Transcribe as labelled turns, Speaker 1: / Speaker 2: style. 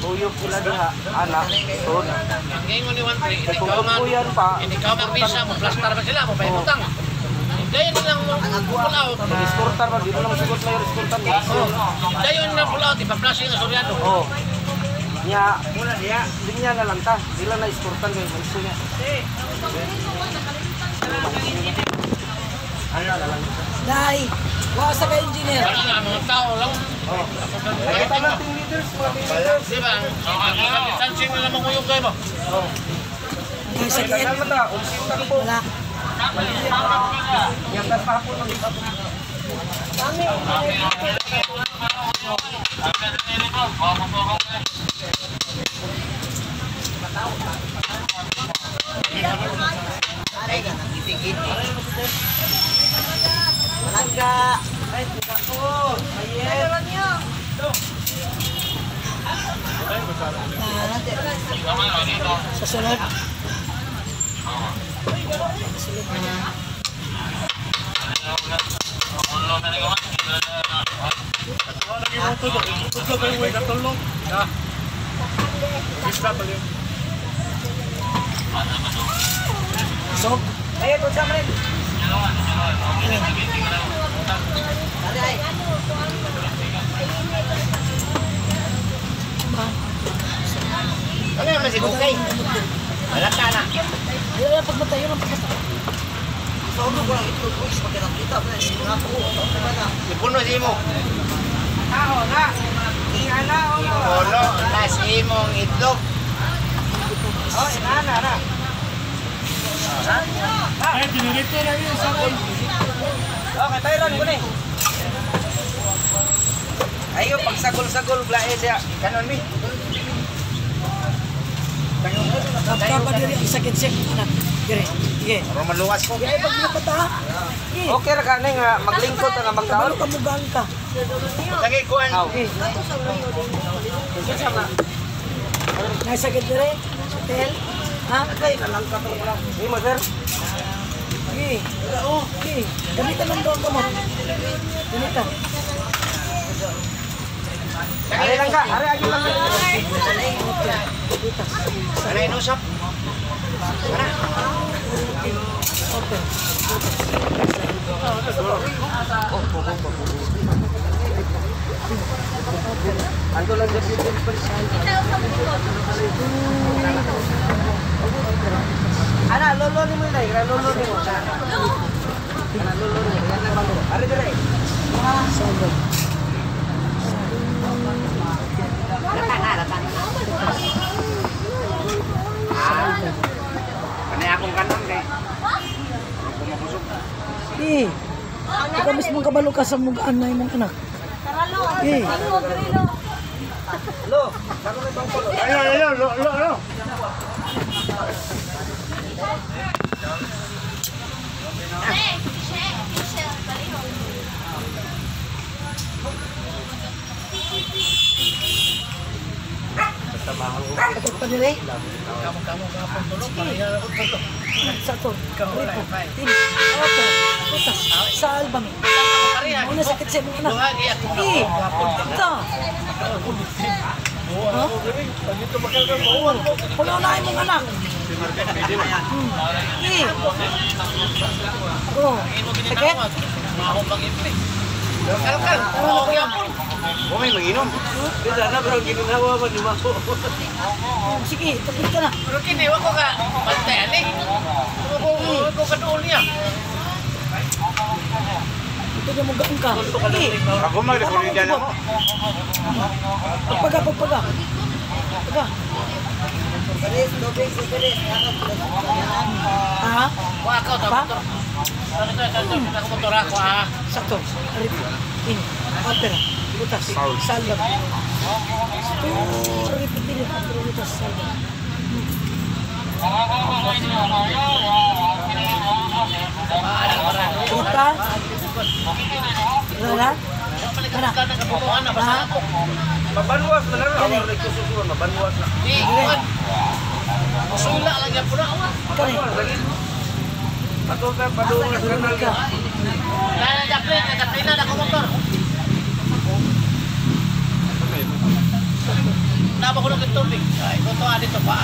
Speaker 1: Uyok sila diha, anak, sud.
Speaker 2: Ang ingon ni 13,
Speaker 1: Kay kung
Speaker 2: ikaw man
Speaker 1: kuyan pa,
Speaker 2: ikaw magbisa mo plastar ba sila mo pahimutang. Dayon nilang pull out.
Speaker 1: Mag-escortar ba? Dito na masugot na yung escortar.
Speaker 2: Oh, dayon na pull out ipa-flashing ang Soriano.
Speaker 1: Oh. Nya, muna niya, linya na lang ta. Dila na escortan kay manso niya. Ano na lang.
Speaker 3: Dai, wa sa ka engineer.
Speaker 2: Wala na mga tao lang.
Speaker 1: Oh. Nakita lang team leaders, mga team leaders.
Speaker 2: Di ba? Ang distancing na naman kuyog kayo ba?
Speaker 1: Oh.
Speaker 3: Ay sakit.
Speaker 1: Tagal man ta, umsinta ko po.
Speaker 3: Wala.
Speaker 1: Yang tas pahapon man.
Speaker 3: Malangga.
Speaker 1: Ay, tika ko. Mayet.
Speaker 3: Sa sunod. So,
Speaker 1: Mayet, unsa man?
Speaker 4: Ano naman si Bukay? Wala ka na.
Speaker 3: Ayaw lang pagmatay, yun ang pagmatay.
Speaker 4: Ipuno si imo.
Speaker 1: Tao na. Ingana o.
Speaker 4: Ipuno na si imong itlog.
Speaker 1: Oh, ingana na.
Speaker 5: Ay, dinirito na yun sa akin.
Speaker 1: Okay, tayo ron ko ni. Ayo pagsagol-sagol blae siya.
Speaker 4: Kanon mi.
Speaker 3: Kapag diri ang sakit siya, anak. Dire, sige.
Speaker 4: Aron maluwas ko.
Speaker 3: Ay, pag napata. Sige.
Speaker 1: Okay ra ka ni nga maglingkod ang amang taon.
Speaker 3: Kabalo ka mugaan ka.
Speaker 4: Lagi kuan.
Speaker 1: Aw.
Speaker 3: Okay.
Speaker 1: Kinsa man?
Speaker 3: Nasakit dire? Hotel? Ha?
Speaker 1: Nimo sir.
Speaker 3: Sige. Sige. Gamitan ng doon ka mo. Gamitan.
Speaker 1: Are lang ka, are agi lang.
Speaker 3: Butas.
Speaker 4: Ano inusap?
Speaker 3: Open.
Speaker 1: Ando lang dyan dito. Ana, lolo ni mo dai, lolo ni mo. Ana, lolo ni mo. Yan na bago. Are dire.
Speaker 3: Salve.
Speaker 4: Kanay akong kanon kay. Aron ko mabusog.
Speaker 3: Eh. Ikaw mismo kabalo ka sa mugaan na imong anak. Eh.
Speaker 1: Lo, sako may bangko lo.
Speaker 4: Ayo ayo lo lo lo.
Speaker 3: Katot pa dire.
Speaker 2: Kamu-kamu gapon tulog, pareha na tulog.
Speaker 3: Sa to. Ripo. Tin. Open. Butas. Sa album.
Speaker 2: Pareha.
Speaker 3: Una sakit sa imong anak.
Speaker 2: Duha giya ko
Speaker 3: Eh.
Speaker 2: gapon.
Speaker 3: Ito. Puno na imong anak. Eh. Oh. Sakit?
Speaker 2: Maho pag-ipit. Kalkal, oo gyapon.
Speaker 4: Bumay maginom.
Speaker 1: Bisa na bro, gininawa man ni Mako.
Speaker 3: Sige, tapos ka na.
Speaker 2: Pero kini wa ko ka bantay ani. Wa ko ka doon niya.
Speaker 3: Ito na mugaan ka. Sige.
Speaker 4: Ako magrekorida na ako.
Speaker 3: Pagpaga, pagpaga. Pagpaga. Ha?
Speaker 2: Wa ako ta
Speaker 3: Pa?
Speaker 2: motor. Ako motor ako ah.
Speaker 3: Sakto. Ripo. In. Opera. Butas. Salva. Ripo. Tin. Opera. Butas. Salva. Puta. Wala.
Speaker 2: Balikan ka na kabubuhan na basta ako.
Speaker 1: Mabanwas man na awar lagi susuan, mabanwas na.
Speaker 2: Di kuan. Sula lang gyapon na.
Speaker 3: Kani.
Speaker 1: Mabanwas lagi. Ato ka padung sa kanal
Speaker 3: Ka.
Speaker 2: Na na japlin na ako motor. Naba ko ng tubig. Ay, ito dito pa.